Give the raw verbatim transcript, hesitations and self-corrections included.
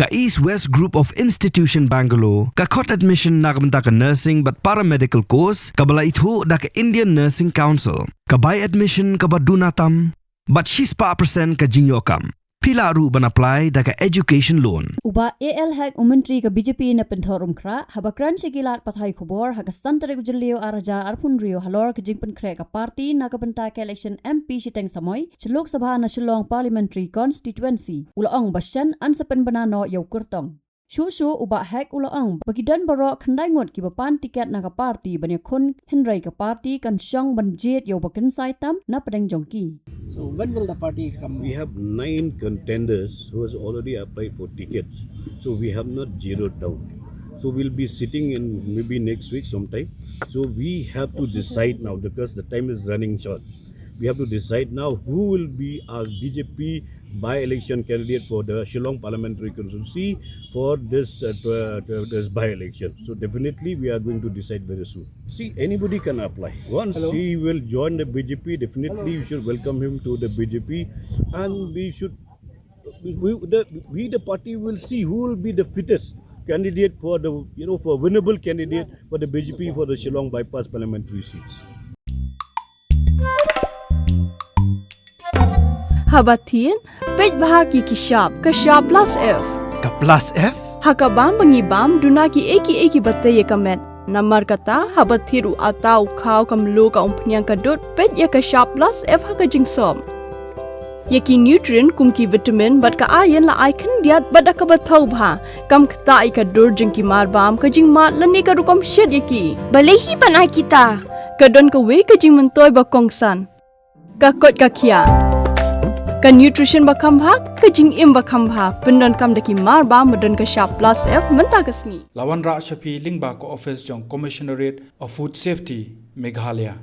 Ka East West Group of Institution Bangalore ka khot admission na ka bynta ka nursing bad paramedical course kaba la ithuh da ka Indian Nursing Council. Ka bai admission kaba duna tam bad shispah percent ka jingïoh kam. Phi lah ruh ban apply da ka education loan. U Bah A L Hek, u Myntri ka B J P na Pynthoh Umkhrah, haba kren sha ki lad pathai khubor ha ka san tarik u Jylliew ar hajar arphew hynriew halor ka jingpynkhreh ka party na ka bynta ka election M P shiteng samoi sha Lok Sabha na Shillong Parliamentary Constituency, u la ong ba shen yn sa pynbna noh ïa u kyrtong. Shuh shuh u Bah Hek u la ong ba ki don baroh khyndai ngut kiba pan tiket na ka party ban ïakhun, hynrei ka party kan shong ban jied ïa uba kynsai tam na pdeng jong ki. So when will the party come? We have nine contenders who has already applied for tickets. So we have not zeroed down. So we'll be sitting in maybe next week sometime. So we have to decide now because the time is running short. We have to decide now who will be our B J P by-election candidate for the Shillong Parliamentary Constituency for this, uh, tw- uh, this by-election. So definitely we are going to decide very soon. See, anybody can apply. Once he will join the B J P, definitely we should welcome him to the B J P, and we should we the we the party will see who will be the fittest candidate for the, you know, for winnable candidate for the B J P for the Shillong bypass parliamentary seats. Haba thied, peit bha ki ki shap, ka shap plus F. Ka plus F? Ha ka bam ba ngi bam, duna ki ei ki ei kiba tei ïa ka met. Namar kata, haba thied u atta u khaw ka mluh ka umphniang ka dud, peit ïa ka shap plus F ha ka jingsop. Ïa ki nutrient kum ki vitamin bad ka iron la ai khyndiat bad da kaba thaw bha. Kam ktah ïa ka dur jong ki mar bam, ka jingmad lane ka rukom shet ïa ki. Balei hi ban ai kita? Ka don kawei ka jingmyntoi ba kongsan. Ka koit ka khiah. Ka nutrition ba kham bha, ka jingim ba kham bha, pyndonkam da ki mar bam ba don ka shap plus F mynta ka sngi. La wanrah sha phi lyngba ka office jong Commissionerate of Food Safety, Meghalaya.